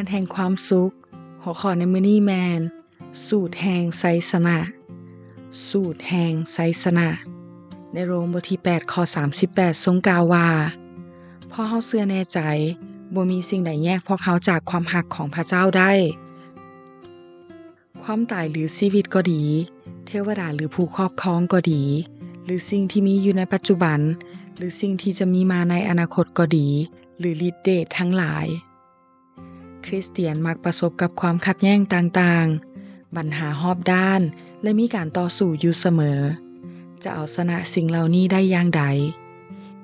ວັນແຫ່ງຄວາມສຸກ. ຫົວຂໍ້ໃນມື້ນີ້ແມ່ນ ສູດແຫ່ງໄຊຊະນະ. ສູດແຫ່ງໄຊຊະນະ. ໃນໂຣມບົດທີແປດ ຂໍ້ສາມສິບແປດ ຊົງກ່າວວ່າ, ເພາະເຮົາເຊື່ອແນ່ໃຈ, ບໍ່ມີສິ່ງໃດແຍກພວກເຮົາຈາກຄວາມຮັກຂອງພະເຈົ້າໄດ້. ຄວາມຕາຍຫຼືຊີວິດກໍດີ, ເທວະດາຫຼືຜູ້ຄອບຄອງກໍດີ, ຫຼືສິ່ງທີ່ມີຢູ່ໃນປັດຈຸບັນ, ຫຼືສິ່ງທີ່ຈະມີມາໃນອະນາຄົດກໍດີ, ຫຼືລິດເດດທັງຫຼາຍ. ຄຣິສຕຽນມັກປະສົບກັບຄວາມຂັດແຍ່ງຕ່າງໆ, ບັນຫາຮອບດ້ານ ແລະ ມີການຕໍ່ສູ້ຢູ່ສະເໝີ. ຈະເອົາຊະນະສິ່ງເຫຼົ່ານີ້ໄດ້ຢ່າງໃດ?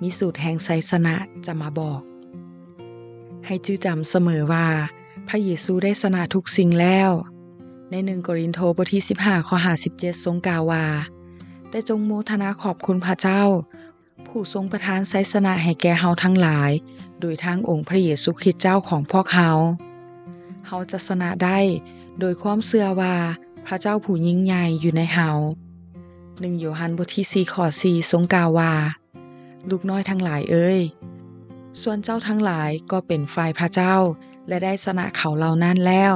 ມີສູດແຫ່ງໄຊຊະນະຈະມາບອກ. ໃຫ້ຈື່ຈຳສະເໝີວ່າ ພະເຢຊູໄດ້ຊະນະທຸກສິ່ງແລ້ວ. ໃນໜຶ່ງໂກລິນໂທ ບົດທີສິບຫ້າ ຂໍ້ຫ້າສິບເຈັດ ຊົງກ່າວວ່າ, ແຕ່ຈົ່ງໂມທະນາຂອບຄຸນພະເຈົ້າ, ຜູ້ຊົງປະທານໄຊຊະນະໃຫ້ແກ່ເຮົາທັງຫຼາຍ ໂດຍທາງອົງພະເຢຊູຄຣິດເຈົ້າຂອງພວກເຮົາ. ເຮົາຈະຊະນະໄດ້ໂດຍຄວາມເຊື່ອວ່າພະເຈົ້າຜູ້ຍິ່ງໃຫຍ່ຢູ່ໃນເຮົາ. ໜຶ່ງໂຢຮັນ ບົດທີສີ່ ຂໍ້ສີ່ ຊົງກ່າວວ່າ, ລູກນ້ອຍທັງຫຼາຍເອີຍ, ສ່ວນເຈົ້າທັງຫຼາຍກໍເປັນຝ່າຍພະເຈົ້າ ແລະ ໄດ້ຊະນະເຂົາເຫຼົ່ານັ້ນແລ້ວ,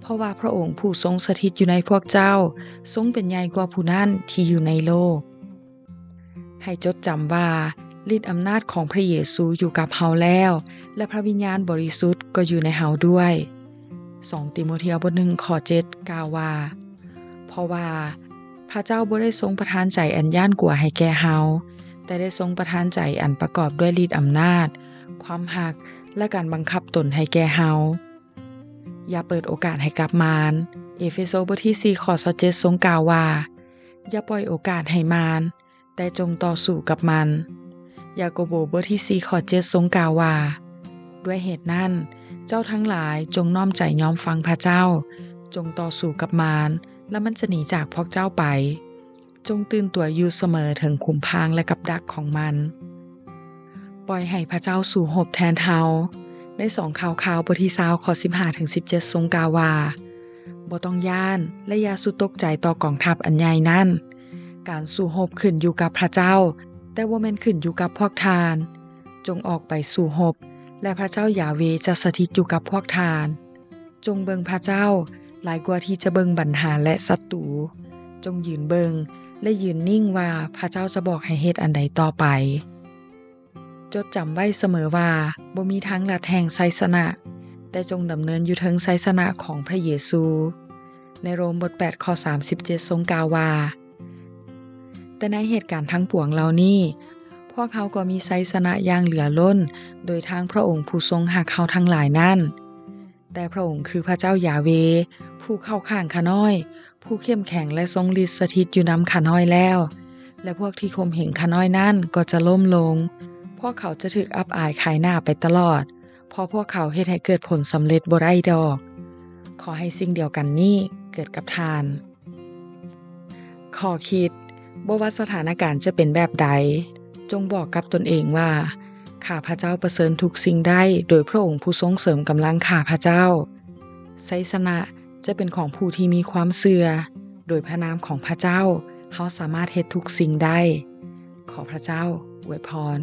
ເພາະວ່າພະອົງຜູ້ຊົງສະຖິດຢູ່ໃນພວກເຈົ້າ ຊົງເປັນໃຫຍ່ກວ່າຜູ້ນັ້ນທີ່ຢູ່ໃນໂລກ. ໃຫ້ຈົດຈຳວ່າ ລິດອຳນາດຂອງພະເຢຊູຢູ່ກັບເຮົາແລ້ວ ແລະ ພະວິນຍານບໍລິສຸດກໍຢູ່ໃນເຮົາດ້ວຍ. ສອງຕີໂມທຽວ ບົດໜຶ່ງ ຂໍ້ເຈັດ ກ່າວວ່າ, ເພາະວ່າພະເຈົ້າບໍ່ໄດ້ຊົງປະທານໃຈອັນຢ້ານກົວໃຫ້ແກ່ເຮົາ, ແຕ່ໄດ້ຊົງປະທານໃຈອັນປະກອບດ້ວຍລິດອຳນາດ, ຄວາມຮັກ ແລະ ການບັງຄັບຕົນໃຫ້ແກ່ເຮົາ. ຢ່າເປີດໂອກາດໃຫ້ກັບມານ. ເອເຟໂຊ ບົດທີສີ່ ຂໍ້ຊາວເຈັດ ຊົງກ່າວວ່າ, ຢ່າປ່ອຍໂອກາດໃຫ້ມານ, ແຕ່ຈົ່ງຕໍ່ສູ້ກັບມັນ. ຢາໂກໂບ ບົດທີສີ່ ຂໍ້ເຈັດ ຊົງກ່າວວ່າ, ດ້ວຍເຫດນັ້ນ, ເຈົ້າທັງຫຼາຍຈົ່ງນ້ອມໃຈຍອມຟັງພະເຈົ້າ, ຈົ່ງຕໍ່ສູ້ກັບມານ, ແລະ ມັນຈະໜີຈາກພວກເຈົ້າໄປ. ຈົ່ງຕື່ນຕົວຢູ່ສະເໝີເຖິງຂຸມພາງ ແລະ ກັບດັກຂອງມັນ. ປ່ອຍໃຫ້ພະເຈົ້າສູ້ຮົບແທນເຮົາ. ໃນສອງຂ່າວຄາວ ບົດທີຊາວ ຂໍ້ສິບຫ້າເຖິງສິບເຈັດ ຊົງກ່າວວ່າ, ບໍ່ຕ້ອງຢ້ານ ແລະ ຢ່າສູ່ຕົກໃຈຕໍ່ກອງທັບອັນໃຫຍ່ນັ້ນ. ການສູ້ຮົບຂຶ້ນຢູ່ກັບພະເຈົ້າ, ແຕ່ບໍ່ແມ່ນຂຶ້ນຢູ່ກັບພວກທ່ານ. ຈົ່ງອອກໄປສູ້ຮົບ, ແລະ ພະເຈົ້າຢາເວຈະສະຖິດຢູ່ກັບພວກທ່ານ. ຈົ່ງເບິ່ງພະເຈົ້າຫຼາຍກວ່າທີ່ຈະເບິ່ງບັນຫາ ແລະ ສັດຕູ. ຈົ່ງຢືນເບິ່ງ ແລະ ຢືນນິ່ງວ່າພະເຈົ້າຈະບອກໃຫ້ເຮັດອັນໃດຕໍ່ໄປ. ຈົດຈຳໄວ້ສະເໝີວ່າ ບໍ່ມີທາງລັດແຫ່ງໄຊຊະນະ, ແຕ່ຈົ່ງດຳເນີນຢູ່ເທິງໄຊຊະນະຂອງພະເຢຊູ. ໃນໂຣມບົດແປດ ຂໍ້ສາມສິບເຈັດ ຊົງກ່າວວ່າ, ແຕ່ໃນເຫດການທັງປວງເຫຼົ່ານີ້, ພວກເຮົາກໍມີໄຊຊະນະຢ່າງເຫຼືອລົ້ນ ໂດຍທາງພະອົງຜູ້ຊົງຮັກເຮົາທັງຫຼາຍນັ້ນ. ແຕ່ພະອົງຄືພະເຈົ້າຢາເວ, ຜູ້ເຂົ້າຂ້າງຂ້ານ້ອຍ, ຜູ້ເຂັ້ມແຂງ ແລະ ຊົງລິດສະຖິດຢູ່ນຳຂ້ານ້ອຍແລ້ວ, ແລະ ພວກທີ່ຂົ່ມເຫງຂ້ານ້ອຍນັ້ນກໍຈະລົ້ມລົງ, ພວກເຂົາຈະຖືກອັບອາຍຂາຍໜ້າໄປຕະຫຼອດ, ເພາະພວກເຂົາເຮັດໃຫ້ເກີດຜົນສຳເລັດບໍ່ໄດ້ດອກ. ຂໍໃຫ້ສິ່ງດຽວກັນນີ້ເກີດກັບທ່ານ. ຂໍ້ຄິດ, ບໍ່ວ່າສະຖານະການຈະເປັນແບບໃດ, ຈົ່ງບອກກັບຕົນເອງວ່າ, ຂ້າພະເຈົ້າປະເຊີນທຸກສິ່ງໄດ້ໂດຍພະອົງຜູ້ຊົງເສີມກຳລັງຂ້າພະເຈົ້າ. ໄຊຊະນະຈະເປັນຂອງຜູ້ທີ່ມີຄວາມເຊື່ອ, ໂດຍພະນາມຂອງພະເຈົ້າ, ເຮົາສາມາດເຮັດທຸກສິ່ງໄດ້. ຂໍພະເຈົ້າອວຍພອນ.